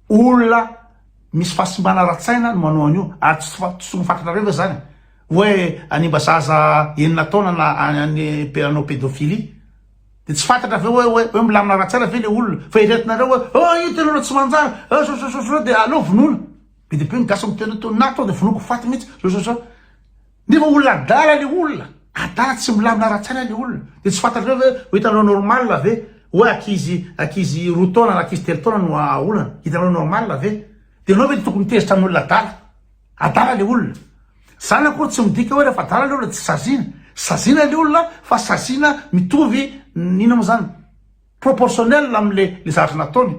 Olona misy fahasimbana ara-tsaina no manao an'io ary tsy tsy fantatrareo ve zany hoe hanimba zaza enina taona na any hanao pédophilie de tsy fantatra ve hoe hoe milamina ara-tsaina ve le olona fa eritreretinareo hoe oh io tena olona tsy manjary oh zao zao zao de aleo vonoina be dia be ny gasy miteny hoe na tonga de vonoiko ho faty mihitsy zao zao zao Nefa olona adala le olona, adala tsy milamina ara-tsaina le olona, de tsy fantatrareo ve ho hitanareo normal ve hoe ankizy ankizy roa taona na ankizy telo taona no aolana, hitanareo normal ve? De enao ve de tokony tezitra amin'ny olona adala? Adala le olona. Zany akory tsy midika hoe rehefa adala le olona tsy saziana, saziana le olona fa saziana mitovy inona moa zany proportionnel amle le zavatra nataony.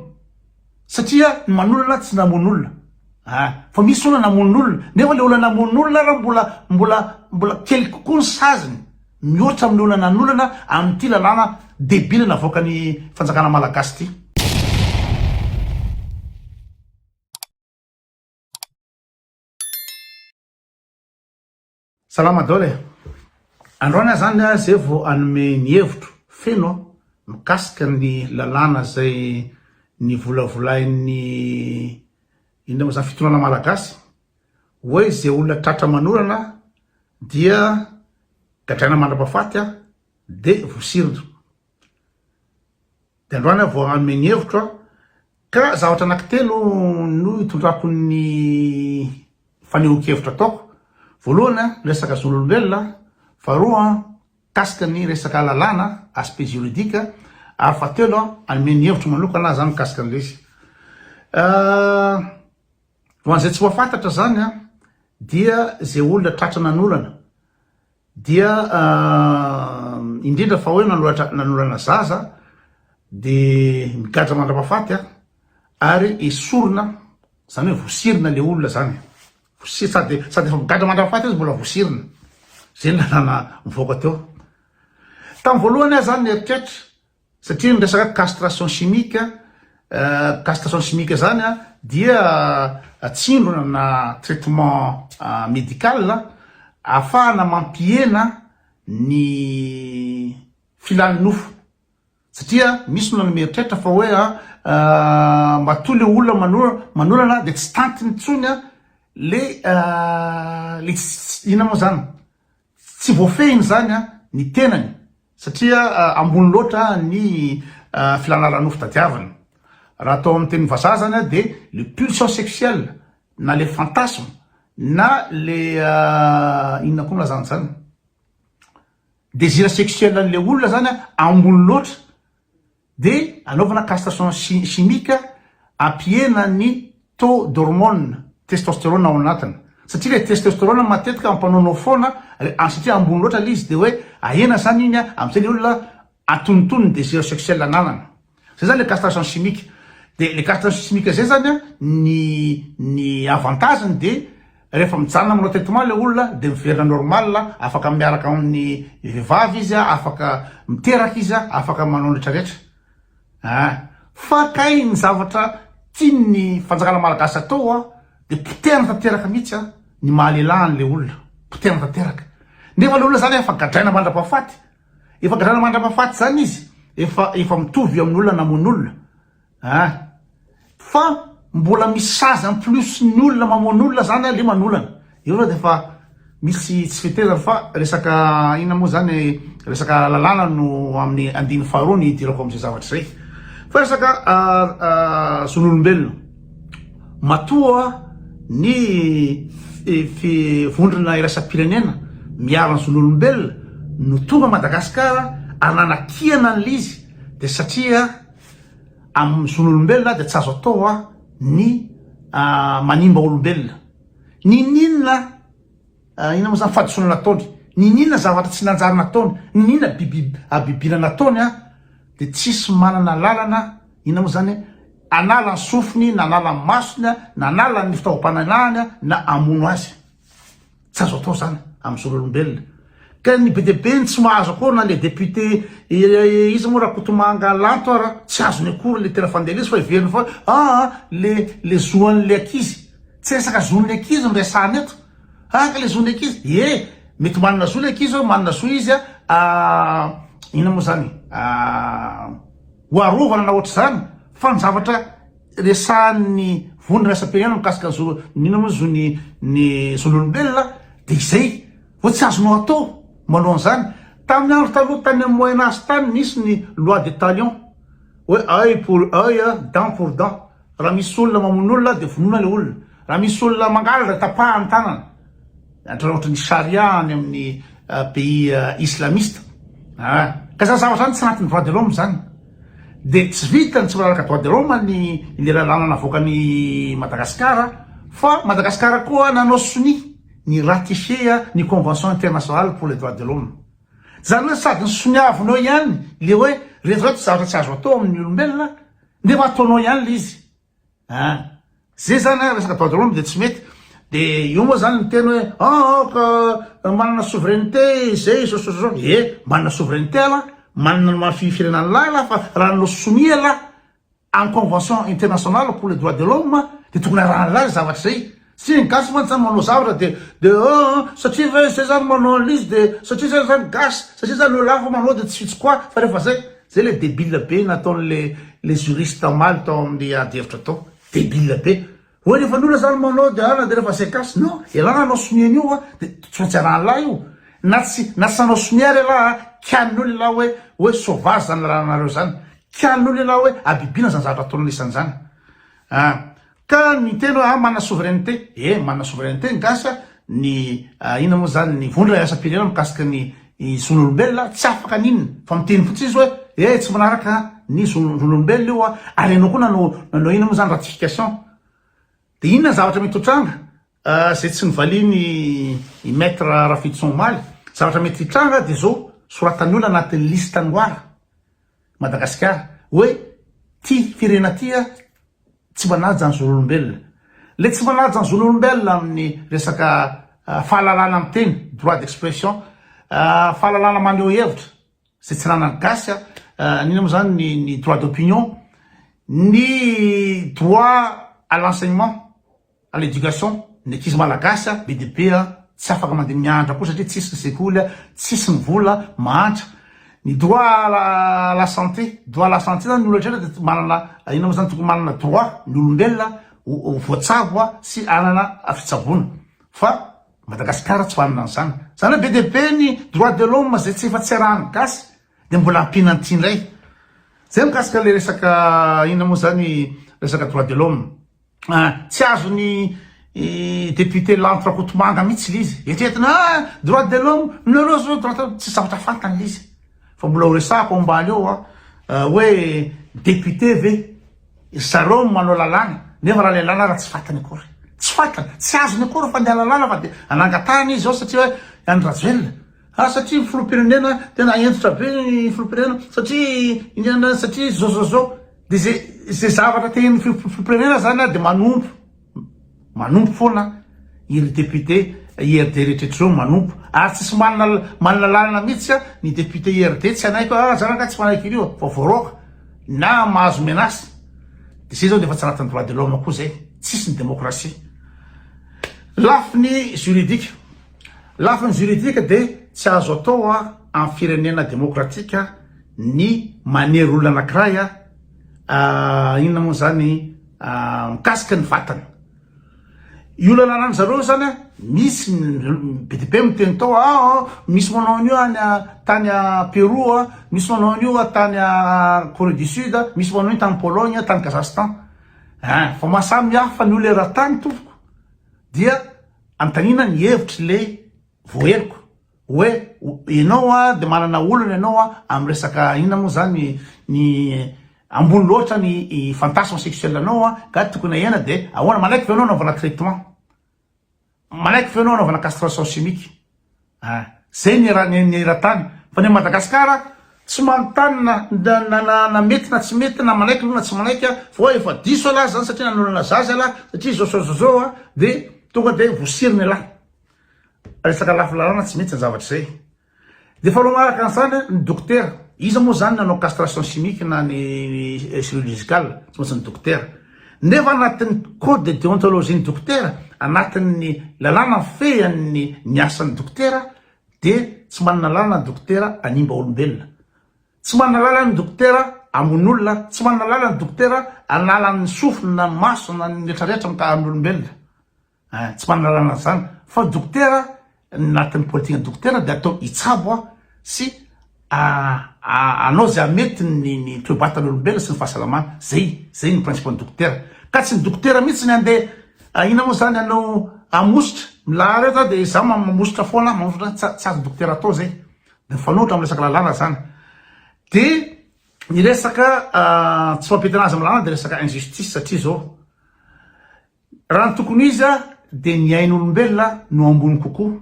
Satria ny manolana tsy namono olona ah fa misy olona namono olona nefa le olona namono olona ara mbola mbola mbola kely kokoa ny saziny mihoatra amin'ny olona nanolana amin'ity lalàna debile navoakan'ny fanjakana malagasy ity. Salama daholo e! Androany aho zany zay vao hanome ny hevitro feno mikasika ny lalàna zay nivolavolain'ny inona moa zany fitondrana malagasy hoe zay olona tratra manorana dia gadraina mandrapafaty de vosirina. Dia androany aho vao hanome ny hevitro aho, ka zavatra anankitelo no itondrako ny fanehoan-kevitra ataoko. Voalohany, ny resaka zon'olombelona, faharoa, mikasika ny resaka lalàna, aspect juridique, ary fahatelo, hanome ny hevitro manokana aho zany mikasika an'ilay izy. Ho an'izay tsy mahafantatra zany dia izay olona tratra nanolana Dia indrindra fa hoe nanoratra nanolana zaza de migadra mandrapafaty a, ary esorina zany hoe vosirina le olona zany, vosirina sady sady efa migadra mandrapafaty izy mbola vosirina, zay ny lalàna mivoaka teo. Tamin'ny voalohany aho zany nieritreritra Satria ny resaka castration chimique, castration chimique zany dia tsindrona na traitement médical ahafahana mampihena ny filan'ny nofo. Satria misy olona mieritreritra fa hoe matoa le olona manolana dia tsy tantiny intsony le le inona moa zany? Tsy voafehiny zany ny tenany satria ambony loatra ny filana ara-nofo tadiaviny. Raha atao amin'ny teny vazaha zany dia le pulsion sexuelle na le fantasme na le inona koa milazana an'izany? Désir sexuel an'le olona zany ambony loatra Dia anaovana castration chimique ampihena ny taux d'hormone testosterone ao anatiny. Satria ilay testosterone matetika ampanaonao foana satria ambony loatra ilay izy dia hoe ahena zany iny amin'izay ilay olona atonontonony ny désir sexuel ananany. Zay zany ilay castration chimique. Dia ilay castration chimique zay zany ny ny avantage-ny dia Rehefa mijanona manao traitement ilay olona dia miverina normal, afaka miaraka amin'ny vehivavy izy, afaka miteraka izy, afaka manao ny retraretra. Ah. Fa kay ny zavatra tian'ny fanjakana malagasy atao ah, dia potehana tanteraka mihitsy ah, ny maha lehilahy an'ilay olona. Potehana tanteraka. Nefa ilay olona zany efa gadraina mandra-pahafaty. Efa gadraina mandra-pahafaty zany izy, efa efa mitovy amin'ny olona namono olona. Ah! Fa mbola misy sazy en plus ny olona mamono olona zany le manolana. Eo zao defa misy tsy fetezana fa resaka inona moa zany resaka lalàna no amin'ny andininy faharoa ny hidirako amin'izay zavatra izay. Fa resaka zon'olombelona. Matoa ny vondrona iraisam-pirenena miaro ny zon'olombelona no tonga Madagasikara ary nanakiana an'ilay izy dia satria Amin'ny zon'olombelona dia tsy azo atao ny manimba olombelona. Niniana inona moa zany fahadisoana nataony, niniana zavatra tsy nanjary nataony, niniana bibi habibiana nataony dia tsisy manana lalana inona moa zany hanala ny sofiny na hanala ny masony na hanala ny fitaovam-pananahany na hamono azy. Tsy azo atao zany amin'ny zon'olombelona. Ka ny be dia be ny tsy mahazo akory na le député iza moa Rakotomanga Lanto ara tsy azony akory le tena fandeha izy fa heveriny fa aa le le zo an'le ankizy. Tsy resaka zon'ny ankizy no resahana eto. Ah ka le zon'ny ankizy. Ie, mety manana zo le ankizy hoe manana zo izy a inona moa zany ho arovana na ohatr'izany fa ny zavatra. resahan'ny vondrona iraisam-pirenena mikasika ny zo, ny inona moa zo ny ny zon'olombelona dia izay vao tsy azonao atao manao an'izany. Tamin'ny andro taloha tany amin'ny moyen age tany nisy ny loi de talion hoe oeil pour oeil, dent pour dent. Raha misy olona mamono olona dia vonoina ilay olona. Raha misy olona mangalatra dia tapahana ny tanana. Ohatra ohatran'ny charia any amin'ny pays islamiste. Ah, ka zany zavatra zany tsy anatin'ny droit de l'homme zany. Dia tsy vita ny tsy manaraka droit de l'homme ny ilay lalàna navoakan'i Madagasikara fa Madagasikara koa nanao sonia ny ratifier ny convention internationale pour les droits de l'homme. Zany hoe sady nisoniavinao ihany le hoe reto reto zavatra tsy azo atao amin'ny olombelona nefa ataonao ihany le izy. An! Zay zany an resaka droit de l'homme de tsy mety. De io moa zany miteny hoe ah ka manana souveraineté zay zao zao zao. Ie, manana souveraineté alah, manana ny maha firenena an'lah elah fa raha nanao sonia elah en convention internationale pour les droits de l'homme de tokony arahan'lah zay zavatra zay. Tsy ny gasy mantsy zany manao zavatra de de ah satria ve zay zany manao an'izy de satria zay zany gasy, satria zany olona hafa manao de tsy tsy quoi fa rehefa zay. Zay le debile be nataon'le le juriste omaly tao amin'ny ady hevitra tao. Debile be. Hoe rehefa ny olona zany manao de ana de rehefa zay gasy. Non, ialahy nanao sonia an'io a, de tsy maintsy arahan'lah io. Na tsy na tsy nanao sonia ary ialahy a, kianin'olona ialahy hoe hoe sauvage zany lalànanareo zany. Kianin'olona ialahy hoe habibiana zany zavatra ataon'olona isany zany. Ah. Ka ny teny hoe ah manana souveraineté, eh manana souveraineté ny gasy ah, ny inona moa zany ny vondrona iraisam-pirenena mikasika ny zon'olombelona tsy afaka n'inona fa miteny fotsiny izy hoe eh tsy manaraka ny zon'olombelona io ah, ary ianao koa nanao nanao inona moa zany ratification. De inona ny zavatra mety ho tranga zay tsy novalian'i i maître Rafidison omaly, zavatra mety hitranga de zao, soratan'ny olona anatin'ny liste noire Madagasikara hoe ty firenena ty ah Tsy manaja ny zon'olombelona. Le tsy manaja ny zon'olombelona amin'ny resaka fahalalana miteny, droit d'expression, fahalalana maneho hevitra, izay tsy ananan'ny gasy, inona moa zany ny ny droit d'opinion, ny droit à l'enseignement. À l'éducation, ny ankizy malagasy be dia be tsy afaka mandeha mianatra koa satria tsisy ny sekoly, tsisy ny vola, mahantra. Ny droit à la santé, droit à la santé zany ny olona rehetra dia manana inona moa zany tokony manana droit ny olombelona ho voatsabo sy hanana fitsaboana fa Madagasikara tsy manana an'izany. Zany hoe be dia be ny droit de l'homme zay tsy efa tsy arahan'ny gasy dia mbola ampiana an'ity indray. Zay mikasika le resaka inona moa zany resaka droit de l'homme. Tsy azon'ny député Lanto Rakotomanga mihitsy le izy. Eritreretina ah droit de l'homme, nareo zao droit de l'homme, tsy zavatra fantany le izy. Fa mbola ho resahako ambany eo an, hoe député ve zareo no manao lalàna nefa raha le lalàna ara tsy fantany akory. Tsy fantany, tsy azony akory fa ny lalàna fa dia nangatahana izy zao satria hoe Andry Rajoelina. Ah satria ny filoham-pirenena tena hentitra be ny filoham-pirenena satria inona satria zao zao zao. Dia zay zay zavatra tenin'ny filoham-pirenena zany a dia manompo manompo foana iry député IRD rehetra ireo manompo ary tsisy manana manana lalana mihitsy a ny député IRD tsy hanaiky hoe ah za rangahy tsy manaiky ireo fa voaroaka na mahazo menace dia zay zao dia efa tsy anatin'ny droit de l'homme koa zay tsisy ny démocratie lafiny juridique Lafiny juridique dia tsy azo atao amin'ny firenena demokratika ny manery olona anakiray inona moa zany mikasika ny vatana. Io lalàna zareo zany misy be dia be miteny tao ah misy manao an'io any tany Pérou, misy manao an'io tany Corée du Sud, misy manao an'io tany Pologne, tany Kazakhstan. Fa maha samy hafa ny olona eran-tany tompoko dia Anontaniana ny hevitry le voaheloka hoe enao a de manana olana enao a amin'ny resaka inona moa zany ny ambony loatra ny fantasme sexuel anao a ka tokony ahena de ahoana manaiky ve enao anaovana traitement manaiky ve enao anaovana castration chimique Ah, zay ny era ny eran-tany. Fa ny any Madagasikara tsy manontany na na na na mety na tsy mety na manaiky aloha na tsy manaiky fa hoe efa diso ialahy zany satria nanolana zaza ialahy satria zao zao zao zao a de tonga de vosirina ialahy. Resaka lafy lalàna tsy mety zany zavatra zay. De faharoa manaraka an'izany ny dokotera. Iza moa zany nanao castration chimique na ny chirurgicale? Tsy maintsy ny dokotera. Nefa anatin'ny code de déontologie ny dokotera, anatin'ny lalàna mifehy an'ny ny asan'ny dokotera dia tsy manana lalana ny dokotera hanimba olombelona. Tsy manana lalana ny dokotera. hamono olona, tsy manana lalana ny dokotera hanala ny sofina na ny maso na ny retraretra amin'ny olombelona. Ein, tsy manana lalana an'izany. Fa dokotera, ny anatin'ny politikan'ny dokotera dia atao hitsabo sy hanao izay hahamety ny ny toe-batan'olombelona sy ny fahasalamana. Zay, zay ny principe-n'ny dokotera. Ka tsy ny dokotera mihitsy ny handeha inona moa izany hanao hamositra. Milahara eto aho dia izaho mamositra foana, mamositra, tsy tsy azon'ny dokotera atao izay. Dia mifanohitra amin'ny resaka lalàna izany. Dia ny resaka tsy mampety anazy amin'ny lalàna dia resaka injustice satria izao, Raha ny tokony ho izy dia ny ain'olombelona no ambony kokoa.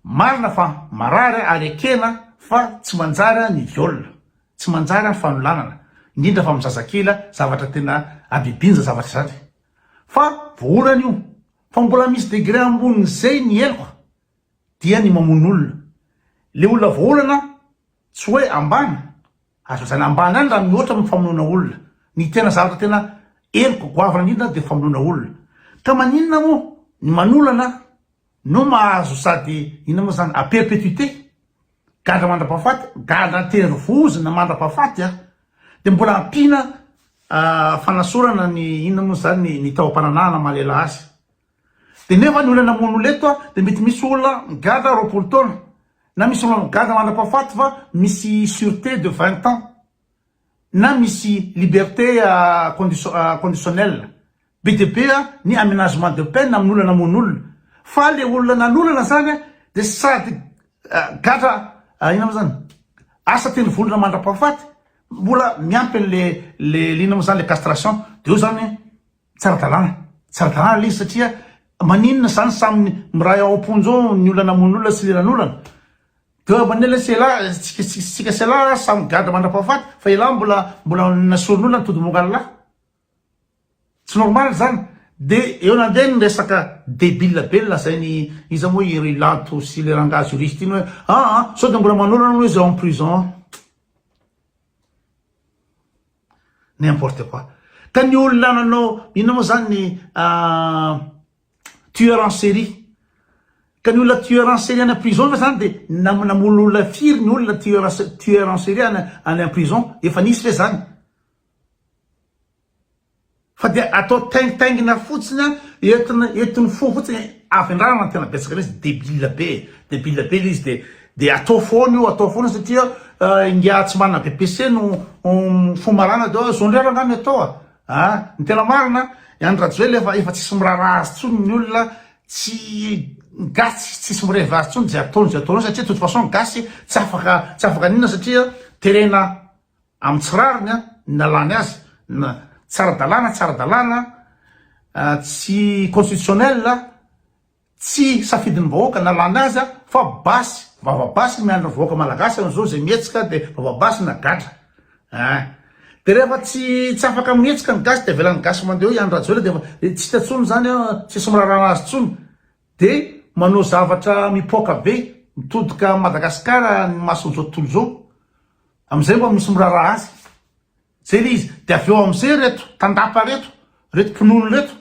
Marina fa marary ary ekena fa tsy manjary ny viol, tsy manjary ny fanolanana, indrindra fa amin'ny zazakely, zavatra tena habibiana izany zavatra izany. Fa voaolana io. Fa mbola misy degré ambonin'izay ny heloka dia ny mamono olona. Le olona voaolana tsy hoe ambany Azo lazaina ambany ihany raha mihoatra amin'ny famonoana olona. Ny tena zavatra tena heloka goavana indrindra dia famonoana olona. Ka maninona moa ny manolana no mahazo sady inona moa izany à perpétuité, gadra mandra-pahafaty, gadra an-terivozona mandra-pahafaty a! Dia mbola ampiana fanasorana ny inona moa izany ny taovam-pananahana maha lehilahy azy. Dia nefa ny olona namono olona eto dia mety misy olona migadra 20 taona na misy olona migadra mandra-pahafaty fa misy sûreté de 20 ans na misy liberté conditionnelle. Be dia be ny aménagement de peine amin'ny olona namono olona. Fa le olona nanolana zany dia sady gadra inona moa zany asa teny volona mandra-pahafaty mbola miampy an'le le inona moa zany le castration dia eo zany Tsy ara-dalàna. Tsy ara-dalàna ilay izy satria maninona izany samy miray ao am-ponja ao ny olona namono olona sy ilay nanolana? Dia maninona ilay sy elah, tsika tsika sy elah samy gadra mandra-pahafaty fa elah mbola mbola nasorin'olona ny todi-monga an'lah. Tsy normal izany. Dia eo nandeha ny resaka debile be lazain'i iza moa i ry Lanto sy ilay rangahy juriste iny hoe aa sao dia mbola manolana hono izy ao en prison. N'importe quoi. Ka ny olona nanao inona moa zany ny tueur en série. Ka ny olona tueur en série any en prison ve zany de namono olona firy ny olona tueur tueur en série any any en prison? Efa nisy ve zany? Fa dia atao taingitaingina fotsiny an, entina entiny fo fotsiny, avendrana no tena betsaka an'izy, debile be e, debile be le izy de de atao foana io, atao foana satria ingahy tsy manana BPC no mifoha maraina de zao ndray rangaha ny atao a, a ny tena marina i Andry Rajoelina efa efa tsisy miraharaha azy tsony ny olona, tsy ny gasy tsisy mirevy azy tsony zay ataony zay ataony eo satria toute façon ny gasy tsy afaka tsy afaka n'inona satria terena Amin'ny tsy rariny ny nalany azy na tsy ara-dalàna tsy ara-dalàna tsy constitutionnel tsy safidin'ny vahoaka nalany azy fa basy vava basy miandry ny vahoaka malagasy amin'izao izay mihetsika dia vava basy na gadra eh dia rehefa tsy tsy afaka mihetsika ny gasy dia avelan'ny gasy mandeha eo i Andry Rajoelina dia efa tsy hita intsony izany tsisy miraharaha azy intsony dia manao zavatra mipoaka be mitodika Madagasikara ny mason'izao tontolo izao Amizay mba misy miraharaha azy. Zay le izy. De avy eo amizay reto tandapa reto, reto mpinono reto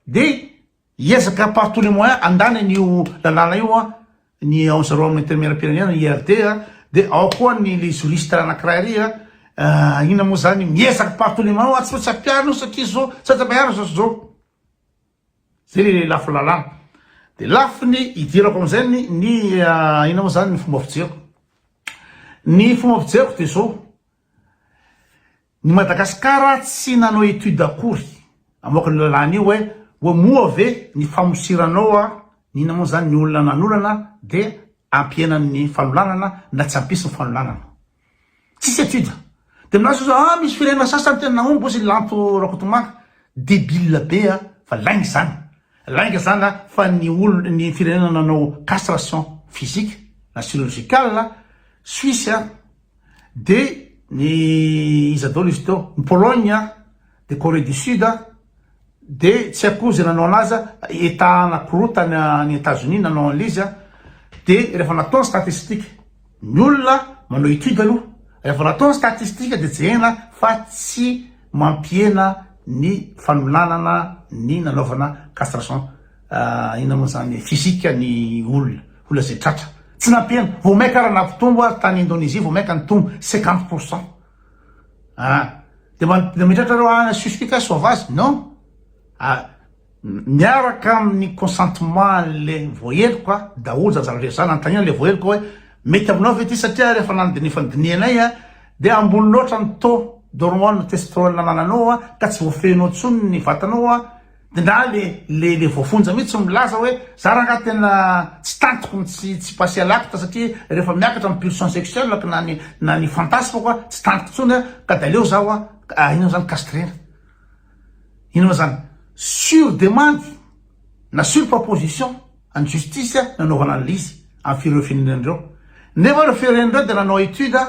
de hiezaka par tous les moyens handany an'io lalàna io an, ny ao zareo amin'ny antenimierampirenena, IRD an, de ao koa ny le juriste anakiray ry an, inona moa zany, miezaka par tous les moyens hoa tsy maintsy ampiharina io satria zao, tsy maintsy ampiharina zao sy zao. Zay le lafiny lalàna. De lafiny idirako amizay ny ny inona moa zany ny fomba fijeriko. Ny fomba fijeriko de zao, ny Madagasikara tsy nanao étude akory amoaka an'io lalàna io hoe hoe moa ve ny famosiranao a ny inona moa zany ny olona nanolana de ampihena ny fanolanana na tsy hampisy ny fanolanana. Tsisy étude. De milaza izy hoe ah misy firenena sasany tena nahomby hozy Lanto Rakotomanga. Debile be a, fa lainga izany. Lainga izany a, fa ny olona, ny firenena nanao castration physique na chirurgicale, Suisse a, de ny iza daholo izy teo, ny Pologne a, de Corée du Sud a, de tsy haiko koa izay nanao anazy a, Etat anakiroa tany any Etats-Unis nanao an'ilay izy a, de rehefa natao ny statistique, ny olona manao étude aloha, rehefa natao ny statistique de jerena fa tsy mampihena ny fanolanana ny nanaovana castration inona moa zany physique ny olona, olona izay tratra, tsy nampihena, vao maika ary nampitombo ary tany Indonésie vao maika nitombo 50 pour cent. Ah, de mametratra reo any suspect ka sauvage, non. Ah, miaraka amin'ny consentement an'le voaheloka daholo zany zavatra rehetra zany, anontaniana le voaheloka hoe mety aminao ve ty satria rehefa nandinika nidinihanay a de ambony loatra ny taux d'hormone testosterone anananao a ka tsy voafehinao intsony ny vatanao a, de ndra le le le voafonja mihitsy milaza hoe za rangahy tena tsy tantiko ny tsy tsy passer à l'acte satria rehefa miakatra ny pulsion sexuelle-ko na ny na ny fantasme-ko a tsy tantiko intsony a ka de aleo zaho a inona zany castrena. Inona zany? Sur demande na sur proposition an'ny justice nanaovana an'ilay izy amin'ny ireo firenena ireo. Nefa ireo firenena ireo dia nanao étude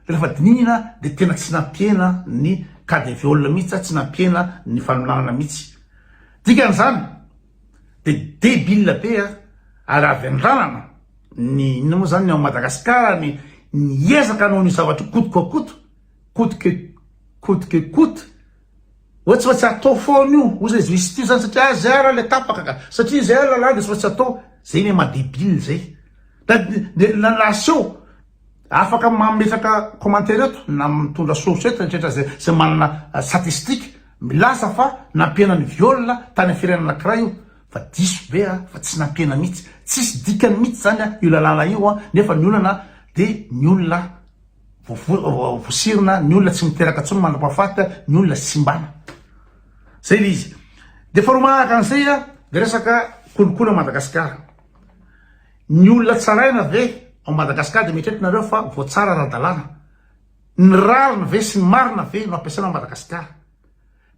rehefa dinihina dia tena tsy nampihena ny cas de viol mihitsy, tsy nampihena ny fanolanana mihitsy. Dikan'izany dia débile be ary avy andranana ny inona moa zany ny ao Madagasikara ny niezaka hanao an'io zavatra io coûte que coûte, coûte que coûte que coûte. Hoe tsy maintsy atao foana io, hoy zay justice zany satria zay ara le tapaka ka, satria zay ara lalàna de tsy maintsy atao, zay ne maha debile zay. Na na aseho, afaka mametraka commentaire eto na mitondra source eto rehetra zay zay manana statistique milaza fa nampihena ny viol tany am firenena anakiray io, fa diso be a, fa tsy nampihena mihitsy, tsisy dikany mihitsy zany a io lalàna io a, nefa ny olana de ny olona Voasirina ny olona tsy miteraka intsony mandra-pahafaty ny olona simbana. Zay le izy. De faharoa manaraka an'izay de resaka kolikoly ao Madagasikara. Ny olona tsaraina ve ao Madagasikara de mieritreritra nareo fa voatsara ara-dalàna? Ny rariny ve sy ny marina ve no ampiasaina ao Madagasikara?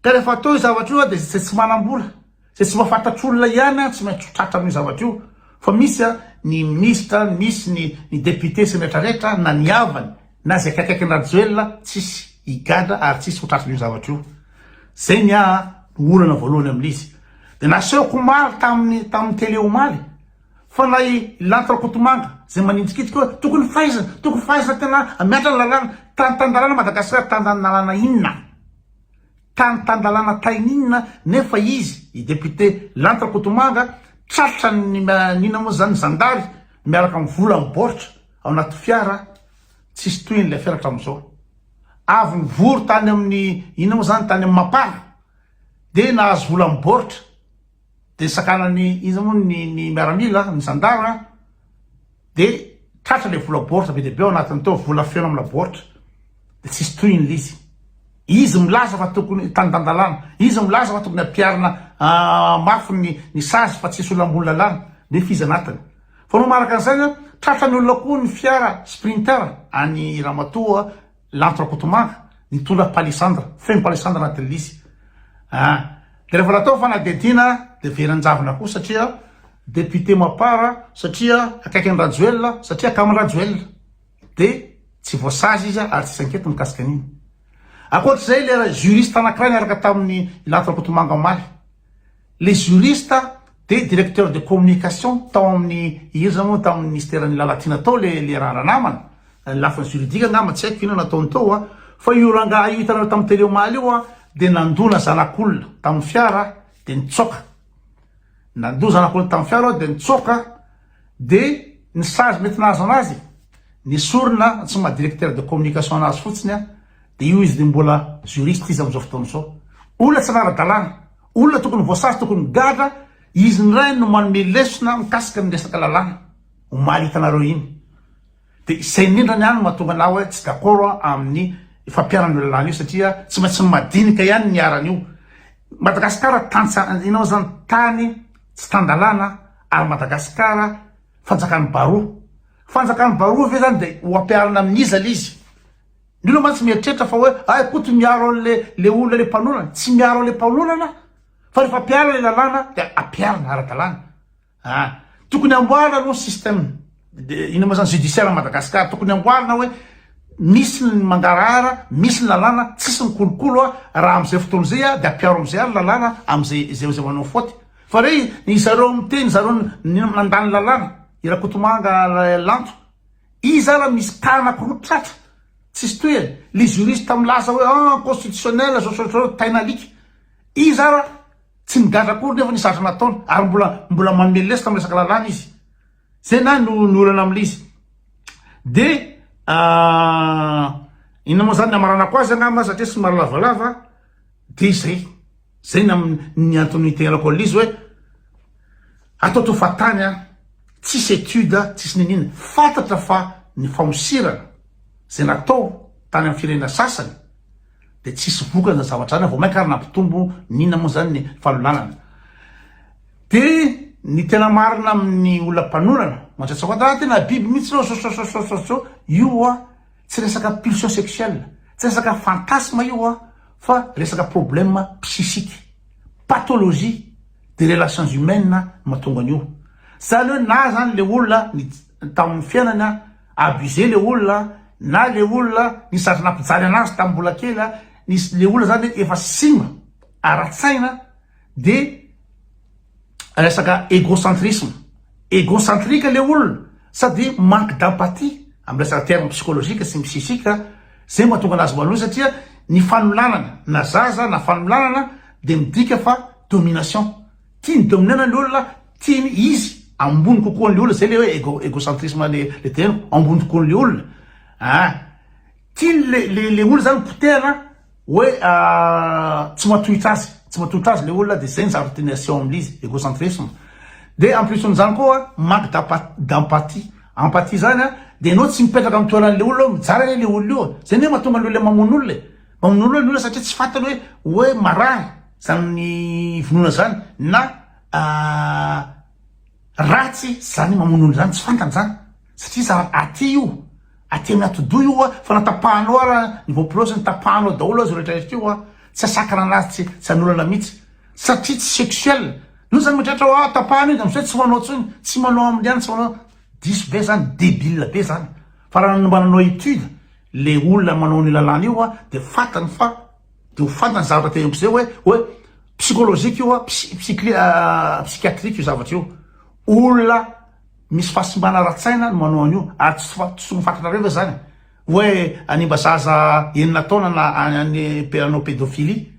Ka rehefa atao io zavatra io dia izay tsy manam-bola, izay tsy mahafantatr'olona ihany tsy maintsy ho tratra amin'io zavatra io. Fa misy ny minisitra, misy ny ny député sy ny rehetra rehetra na ny havany na izay akaikaiky an-dRajoelina tsisy higadra ary tsisy ho tratran'io zavatra io. Izay ny ahy no olana voalohany amin'izy. Dia nasehoko omaly tamin'ny tamin'ny télé omaly fa na i Lanto Rakotomanga izay manindrikitrika hoe tokony faizina, tokony faizina tena mihatra ny lalàna, tany tan-dalàna Madagasikara, tan-dalàna inona? Tany tan-dalàna taininina nefa izy, i député Lanto Rakotomanga, tratran'ny inona moa zany, zandary miaraka amin'ny vola mibaoritra ao anaty fiara, tsisy tohiny ilay fiara hatramin'izao. Avy nivory tany amin'ny inona moa zany, tany amin'ny Mapar, dia nahazo vola mibaoritra, dia sakanan'ny iza moa ny ny miaramila, ny zandary, Dia tratra ilay vola baoritra be dia be ao anatiny tao, vola feno amina baoritra. Dia tsisy tohiny ilay izy. Izy milaza fa tokony tanitan-dalàna, izy milaza fa tokony ampiharina mafy ny ny sazy fa tsisy olona ambony lalàna, nefa izy anatiny. Fa noho manaraka an'izay, tratran'ny olona koa ny fiara sprinter an'i ramatoa Lanto Rakotomanga nitondra palissandre, feno palissandre anatin'ny lisy. Ah, dia rehefa natao fanadihadiana dia very an-javona koa satria député Mapar, satria akaiky an'i Rajoelina, satria akaman'i Rajoelina. Dia tsy voasazy izy ary tsisy enquête mikasika an'iny. Ankoatr'izay ilay juriste anankiray niaraka tamin'i Lanto Rakotomanga omaly. Le juriste de directeur de communication tao amin'ny iza moa tao amin'ny ministeran'i Lalatiana tao le le ranamana, ny lafiny juridique angamba tsy haiko inona nataony tao a, fa io rangahy io hitanareo tamin'ny télé omaly io a de nandona zanak'olona tamin'ny fiara de nitsoaka, nandoa zanak'olona tamin'ny fiara de nitsoaka de ny sazy mety nahazo anazy nesorina tsy maha directeur de communication anazy fotsiny a de io izy de mbola juriste izy amin'izao fotoana izao, olona tsy nanara-dalàna. Olona tokony voasazy tokony migadra, izy indray no manome lesona mikasika ny resaka lalàna, omaly hitanareo iny. De izay indrindra ny ahy no mahatonga anah hoe tsy d'accord aho amin'ny fampiharana io lalàna io satria tsy maintsy ny madinika ihany ny iharan'io. Madagasikara tantsa inona moa zany tany tsy tan-dalàna ary Madagasikara fanjakan'ny baroa. Fanjakan'ny baroa ve zany de ho ampiharina amin'iza le izy? Ny olona mantsy mieritreritra fa hoe ay Koto miaro an'le le olona le mpanolana, tsy miaro an'le mpanolana fa rehefa ampiharina le lalàna dia ampiharina ara-dalàna. Ah, tokony amboarina aloha ny système de inona moa zany judiciaire à Madagascar, tokony amboarina hoe misy ny mangarahara, misy ny lalàna, tsisy ny kolokolo a, raha am'izay fotoana izay a dia ampiaro am'izay ary lalàna am'izay izay izay manao faute. Fa re ny zareo miteny zareo nandany lalàna, i Rakotomanga Lanto, Iza ara misy cas anakiroa tratra tsisy tohiny, le juriste milaza hoe ah constitutionnel zao zao zao tain'alika, iza ara tsy nigadra akory nefa nisy zavatra nataony ary mbola mbola manome lesona am resaka lalàna izy, zay na no ny olana amle izy de. Inona moa zany ny hamaranako azy angamba satria somary lavalava de izay. Zay ny ny antony itenenako an'ilay izy hoe atao toa fahatany an, tsisy étude, tsisy niniana. Fantatra fa ny famosirana izay natao tany amin'ny firenena sasany de tsisy vokany zany zavatra zany, vao mainka ary nampitombo ny inona moa zany ny fanolanana. De ny tena marina amin'ny olona mpanolana, mantsatsakoata, ah tena biby mihitsy ireo, zao zao zao zao zao, io an tsy resaka pulsion sexuelle, tsy resaka fantasme io an, fa resaka problème psychique, pathologie des relations humaines no mahatonga an'io. Zany hoe na zany le olona ny tamin'ny fiainany an, abusé le olona, na le olona nisy zavatra nampijaly anazy tamin'ny mbola kely an, nisy le olona zany efa simba ara-tsaina de resaka égocentrisme, égocentrique le olona sady manque d'empathie amin'ny resaka terme psychologique sy ny psychique, zay mahatonga anazy manohy satria ny fanolanana na zaza na fanolanana de midika fa domination, tiany dominena le olona, tiany izy ambony kokoa an'le olona, zay le hoe égo égocentrisme le le teneniko, ambony kokoa an'le olona, ah tiany le le le olona zany potehana Hoe tsy matohitra azy, tsy matohitra azy le olona de zay ny zavatra tiany aseho amle izy, égocentrisme. De en plus n'izany koa manque d'empathie, empathie zany an, de enao tsy mipetraka amin'ny toeran'le olona hoe mijaly anie le olona io e, zay anie mahatonga ny olona mamono olona e, mamono olona ny olona satria tsy fantany hoe hoe marary zany vonoana zany na ratsy zany mamono olona zany, tsy fantany zany satria zavatra aty io. Aty amin'ny atidoha io a, fa na tapahanao ara ny voaporosiny, tapahanao daholo azy io rehetra rehetra io a, tsy asakana anazy tsy tsy hanolana mihitsy, satria tsy sexuel, io zany mieritreritra hoe ah tapahana io de amizay tsy manao tsony, tsy manao aminy ihany, tsy manao, diso be zany, debile be zany, fa raha mba nanao etude le olona manao an'io lalàna io a, de fantany fa, de ho fantany zavatra teneniko zay hoe hoe psychologique io a, psy psycli psychiatrique io zavatra io, olona Misy fahasimbana ara-tsaina no manao an'io ary tsy tsy tokony fantatrareo ve zany hoe hanimba zaza enina taona na any hanao pédophilie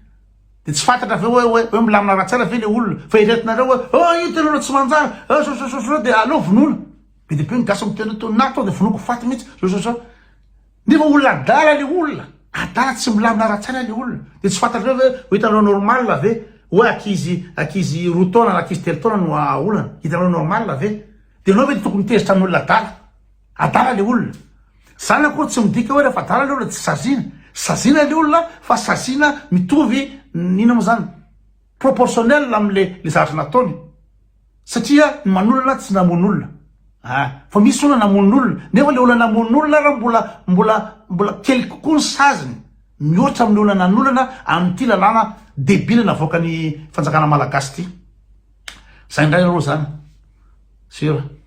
de tsy fantatra ve hoe hoe hoe milamina ara-tsaina ve le olona fa eritreretinareo hoe oh io tena olona tsy manjary oh zao zao zao zao de aleo vonoina be dia be ny gasy miteny hoe na tonga de vonoiko faty mihitsy zao zao zao Nefa olona adala le olona, adala tsy milamina ara-tsaina le olona, de tsy fantatrareo ve ho hitanareo normal ve hoe ankizy ankizy roa taona na ankizy telo taona no aolana, hitanareo normal ve? De enao ve de tokony tezitra amin'olona adala? Adala le olona. Zany akory tsy midika hoe rehefa adala le olona tsy saziana, saziana le olona fa saziana mitovy inona moa zany proportionnel amle le zavatra nataony. Satria ny manolana tsy namono olona ah fa misy olona namono olona nefa le olona namono olona ara mbola mbola mbola kely kokoa ny saziny mihoatra amin'ny olona nanolana amin'ity lalàna debile navoakan'ny fanjakana malagasy ity. Zay indray aloha zany. Sur.